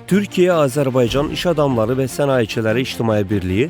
Türkiyə Azərbaycan İş Adamları və Sənayeçiləri İctimai Birliyi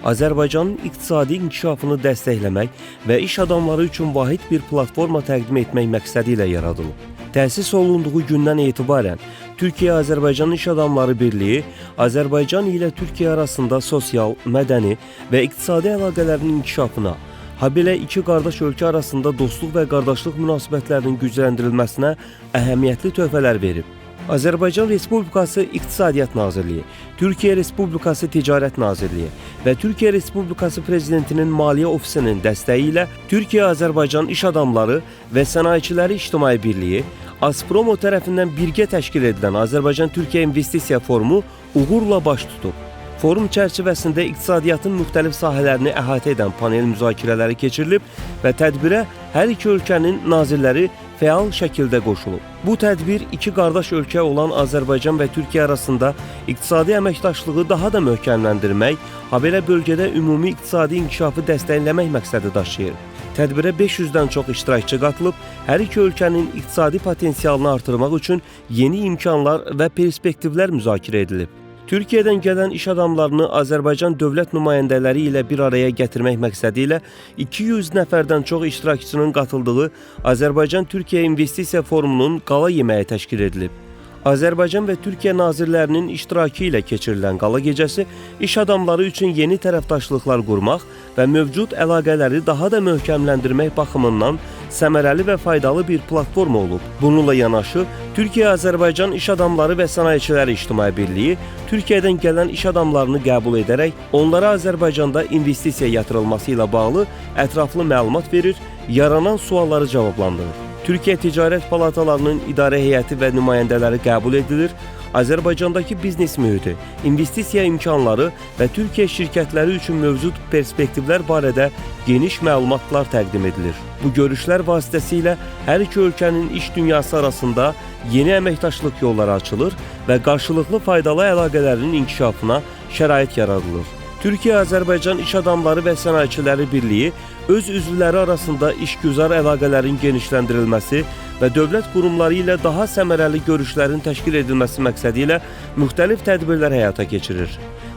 Azərbaycanın iqtisadi inkişafını dəstəkləmək və iş adamları üçün vahid bir platforma təqdim etmək məqsədi ilə yaradılıb. Təsis olunduğu gündən etibarən Türkiyə Azərbaycan İş Adamları Birliyi Azərbaycan ilə Türkiyə arasında sosial, mədəni və iqtisadi əlaqələrin inkişafına, habelə iki qardaş ölkə arasında dostluq və qardaşlıq münasibətlərinin gücləndirilməsinə əhəmiyyətli töhfələr verib. Azərbaycan Respublikası İqtisadiyyat Nazirliyi, Türkiyə Respublikası Ticarət Nazirliyi və Türkiyə Respublikası Prezidentinin Maliyyə Ofisinin dəstəyi ilə Türkiyə Azərbaycan İş Adamları və Sənayeçiləri İctimai Birliyi, Azpromo tərəfindən birgə təşkil edilən Azərbaycan-Türkiyə İnvestisiya Forumu uğurla baş tutub. Forum çərçivəsində iqtisadiyyatın müxtəlif sahələrini əhatə edən panel müzakirələri keçirilib və tədbirə hər iki ölkənin nazirləri fəal şəkildə qoşulub. Bu tədbir iki qardaş ölkə olan Azərbaycan və Türkiyə arasında iqtisadi əməkdaşlığı daha da möhkəmləndirmək, habelə bölgədə ümumi iqtisadi inkişafı dəstəkləmək məqsədi daşıyır. Tədbirə 500-dən çox iştirakçı qatılıb, hər iki ölkənin iqtisadi potensialını artırmaq üçün yeni imkanlar və perspektivlər müzakirə edilib. Türkiyədən gələn iş adamlarını Azərbaycan dövlət nümayəndələri ilə bir araya gətirmək məqsədi ilə 200 nəfərdən çox iştirakçının qatıldığı Azərbaycan-Türkiyə İnvestisiya Forumunun qala yeməyi təşkil edilib. Azərbaycan və Türkiyə nazirlərinin iştirakı ilə keçirilən qala gecəsi iş adamları üçün yeni tərəfdaşlıqlar qurmaq və mövcud əlaqələri daha da möhkəmləndirmək baxımından səmərəli və faydalı bir platforma olub. Bununla yanaşı, Türkiyə-Azərbaycan İş Adamları və Sənayeçiləri İctimai Birliyi Türkiyədən gələn iş adamlarını qəbul edərək onlara Azərbaycanda investisiya yatırılması ilə bağlı ətraflı məlumat verir, yaranan sualları cavablandırır. Türkiyə Ticarət Palatalarının idarə heyəti və nümayəndələri qəbul edilir, Azərbaycandakı biznes mühiti, investisiya imkanları və Türkiyə şirkətləri üçün mövcud perspektivlər barədə geniş məlumatlar təqdim edilir. Bu görüşlər vasitəsilə hər iki ölkənin iş dünyası arasında yeni əməkdaşlıq yolları açılır və qarşılıqlı faydalı əlaqələrin inkişafına şərait yaradılır. Türkiyə-Azərbaycan İş Adamları və Sənayeçiləri Birliyi öz üzvləri arasında işgüzar əlaqələrin genişləndirilməsi və dövlət qurumları ilə daha səmərəli görüşlərin təşkil edilməsi məqsədi ilə müxtəlif tədbirlər həyata keçirir.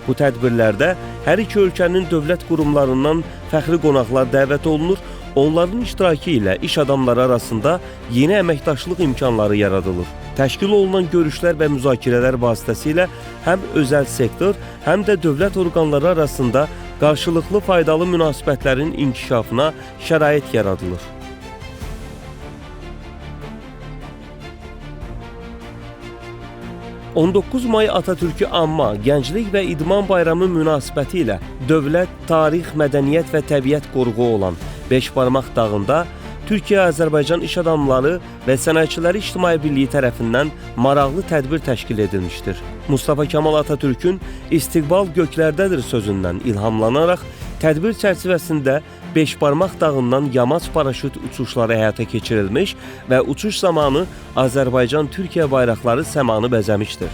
Bu tədbirlərdə hər iki ölkənin dövlət qurumlarından fəxri qonaqlar dəvət olunur, onların iştirakı ilə iş adamları arasında yeni əməkdaşlıq imkanları yaradılır. Təşkil olunan görüşlər və müzakirələr vasitəsilə həm özəl sektor, həm də dövlət orqanları arasında qarşılıqlı faydalı münasibətlərin inkişafına şərait yaradılır. 19 may Atatürk'ü anma, Gənclik və İdman Bayramı münasibəti ilə dövlət, tarix, mədəniyyət və təbiət qoruğu olan Beşbarmaq dağında Türkiyə-Azərbaycan İş Adamları və Sənayeçiləri İctimai Birliyi tərəfindən maraqlı tədbir təşkil edilmişdir. Mustafa Kemal Atatürk'ün "İstiqbal göklərdədir" sözündən ilhamlanaraq tədbir çərçivəsində Beşbarmaq dağından yamaç paraşüt uçuşları həyata keçirilmiş və uçuş zamanı Azərbaycan-Türkiyə bayraqları səmanı bəzəmişdir.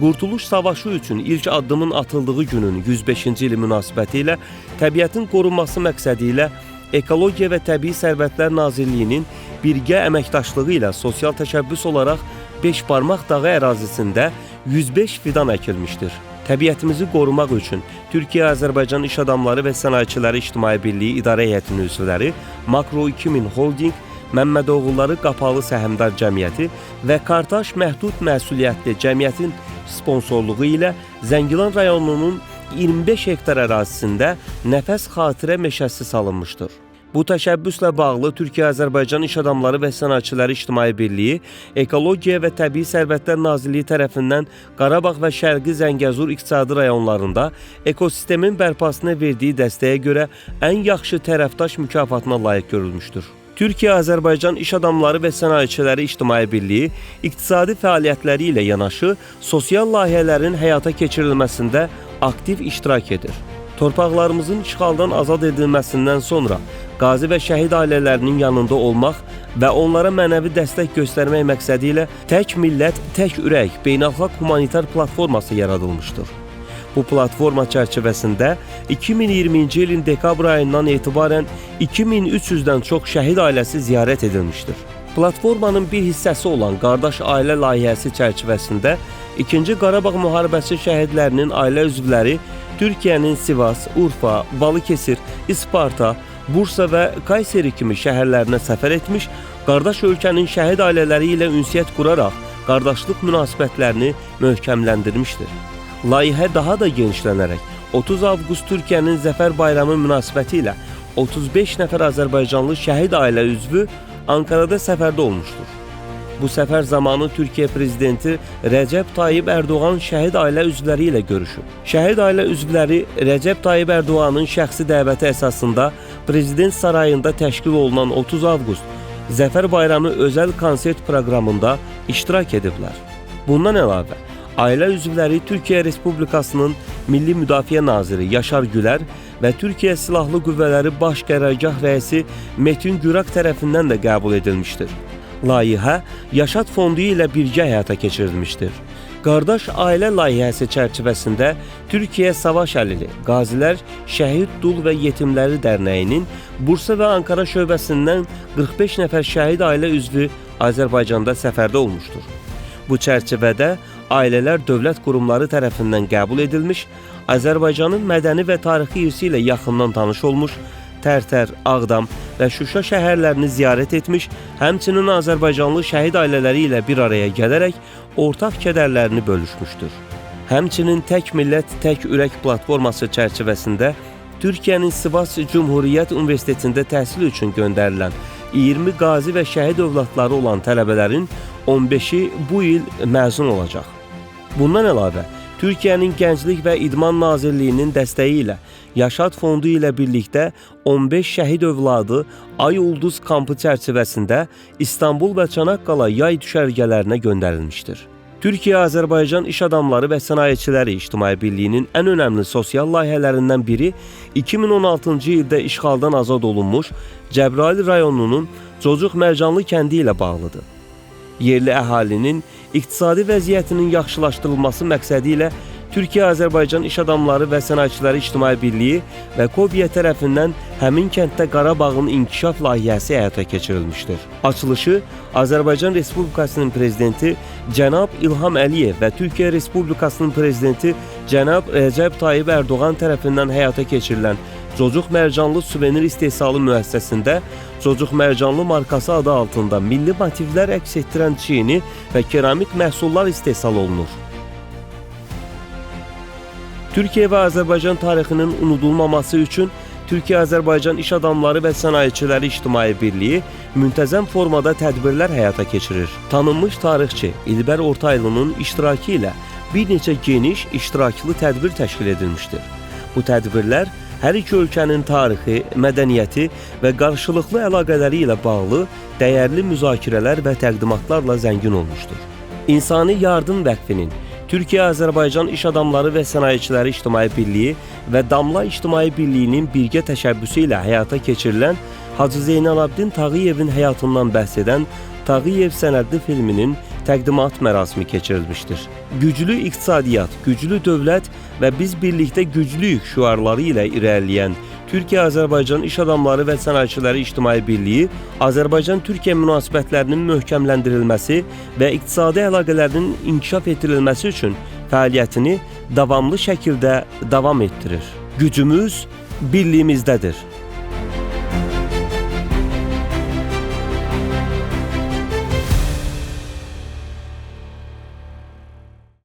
Qurtuluş Savaşı üçün ilk addımın atıldığı günün 105-ci ili münasibəti ilə təbiətin qorunması məqsədi ilə Ekologiya və Təbii Sərvətlər Nazirliyinin birgə əməkdaşlığı ilə sosial təşəbbüs olaraq Beşbarmaq dağı ərazisində 105 fidan əkilmişdir. Təbiətimizi qorumaq üçün Türkiyə-Azərbaycan İş Adamları və Sənayeçiləri İctimai Birliyi İdarə Heyətinin üzvləri, Makro 2000 Holding, Məmmədoğulları Qapalı Səhmdar Cəmiyyəti və Kartaş Məhdud Məsuliyyətli Cəmiyyətin sponsorluğu ilə Zəngilan rayonunun 25 hektar ərazisində Nəfəs Xatirə meşəsi salınmışdır. Bu təşəbbüslə bağlı Türkiyə-Azərbaycan İş Adamları və Sənayeçiləri İctimai Birliyi, Ekologiya və Təbii Sərvətlər Nazirliyi tərəfindən Qarabağ və Şərqi Zəngəzur iqtisadi rayonlarında ekosistemin bərpasına verdiyi dəstəyə görə ən yaxşı tərəfdaş mükafatına layiq görülmüşdür. Türkiyə-Azərbaycan İş Adamları və Sənayeçiləri İctimai Birliyi iqtisadi fəaliyyətləri ilə yanaşı sosial layihələrin həyata keçirilməsində aktiv iştirak edir. Torpaqlarımızın işğaldan azad edilməsindən sonra qazi və şəhid ailələrinin yanında olmaq və onlara mənəvi dəstək göstərmək məqsədi ilə Tək Millət, Tək Ürək beynəlxalq humanitar platforması yaradılmışdır. Bu platforma çərçivəsində 2020-ci ilin dekabr ayından etibarən 2300-dən çox şəhid ailəsi ziyarət edilmişdir. Platformanın bir hissəsi olan Qardaş Ailə layihəsi çərçivəsində 2-ci Qarabağ müharibəsi şəhidlərinin ailə üzvləri Türkiyənin Sivas, Urfa, Balıkesir, Isparta, Bursa və Kayseri kimi şəhərlərinə səfər etmiş, qardaş ölkənin şəhid ailələri ilə ünsiyyət quraraq qardaşlıq münasibətlərini möhkəmləndirmişdir. Layihə daha da genişlənərək 30 avqust Türkiyənin Zəfər Bayramı münasibəti ilə 35 nəfər azərbaycanlı şəhid ailə üzvü Ankarada səfərdə olmuşdur. Bu səfər zamanı Türkiyə prezidenti Rəcəb Tayyib Ərdoğan şəhid ailə üzvləri ilə görüşüb. Şəhid ailə üzvləri Rəcəb Tayyib Ərdoğanın şəxsi dəvəti əsasında Prezident Sarayında təşkil olunan 30 avqust Zəfər Bayramı özəl konsert proqramında iştirak ediblər. Bundan əlavə, ailə üzvləri Türkiyə Respublikasının Milli Müdafiə Naziri Yaşar Gülər və Türkiyə Silahlı Qüvvələri Baş Qərargah rəisi Metin Gürak tərəfindən də qəbul edilmişdir. Layihə Yaşad Fondu ilə birgə həyata keçirilmişdir. Qardaş Ailə layihəsi çərçivəsində Türkiyə Savaş Əlili, Qazilər, Şəhid Dul və Yetimləri Dərnəyinin Bursa və Ankara şöbəsindən 45 nəfər şəhid ailə üzvü Azərbaycanda səfərdə olmuşdur. Bu çərçivədə ailələr dövlət qurumları tərəfindən qəbul edilmiş, Azərbaycanın mədəni və tarixi irsi ilə yaxından tanış olmuş, Tərtər, Ağdam və Şuşa şəhərlərini ziyarət etmiş, həmçinin azərbaycanlı şəhid ailələri ilə bir araya gələrək ortaq kədərlərini bölüşmüşdür. Həmçinin Tək Millət, Tək Ürək platforması çərçivəsində Türkiyənin Sivas Cumhuriyyət Universitetində təhsil üçün göndərilən 20 qazi və şəhid övladları olan tələbələrin 15-i bu il məzun olacaq. Bundan əlavə, Türkiyənin Gənclik və İdman Nazirliyinin dəstəyi ilə Yaşad Fondu ilə birlikdə 15 şəhid övladı Ay Ulduz kampı çərçivəsində İstanbul və Çanaqqala yay düşərgələrinə göndərilmişdir. Türkiyə-Azərbaycan İş Adamları və Sənayeçiləri İctimai Birliyinin ən önəmli sosial layihələrindən biri 2016-cı ildə işğaldan azad olunmuş Cəbrayıl rayonunun Cocuq Mərcanlı kəndi ilə bağlıdır. Yerli əhalinin iqtisadi vəziyyətinin yaxşılaşdırılması məqsədi ilə Türkiyə-Azərbaycan İş Adamları və Sənayeçiləri İctimai Birliyi və KOBİA tərəfindən həmin kənddə Qarabağın inkişaf layihəsi həyata keçirilmişdir. Açılışı Azərbaycan Respublikasının Prezidenti cənab İlham Əliyev və Türkiyə Respublikasının Prezidenti cənab Rəcəb Tayyib Ərdoğan tərəfindən həyata keçirilən Cocuq Mərcanlı suvenir istehsalı müəssisəsində Cocuq Mərcanlı markası adı altında milli motivlər əks etdirən çini və keramik məhsullar istehsal olunur. Türkiyə və Azərbaycan tarixinin unudulmaması üçün Türkiyə-Azərbaycan İş Adamları və Sənayeçiləri İctimai Birliyi müntəzəm formada tədbirlər həyata keçirir. Tanınmış tarixçi İlbər Ortaylının iştirakı ilə bir neçə geniş iştiraklı tədbir təşkil edilmişdir. Bu tədbirlər hər iki ölkənin tarixi, mədəniyyəti və qarşılıqlı əlaqələri ilə bağlı dəyərli müzakirələr və təqdimatlarla zəngin olmuşdur. İnsani Yardım Vəqfinin Türkiyə-Azərbaycan İş Adamları və Sənayeçiləri İctimai Birliyi və Damla İctimai Birliyinin birgə təşəbbüsü ilə həyata keçirilən Hacı Zeynalabdin Tağıyevin həyatından bəhs edən Tağıyev sənədli filminin təqdimat mərasimi keçirilmişdir. Güclü iqtisadiyyat, güclü dövlət və biz birlikdə güclüyük şüarları ilə irəliləyən Türkiyə-Azərbaycan İş Adamları və Sənayeçiləri İctimai Birliyi Azərbaycan-Türkiyə münasibətlərinin möhkəmləndirilməsi və iqtisadi əlaqələrinin inkişaf etdirilməsi üçün fəaliyyətini davamlı şəkildə davam etdirir. Gücümüz birliyimizdədir.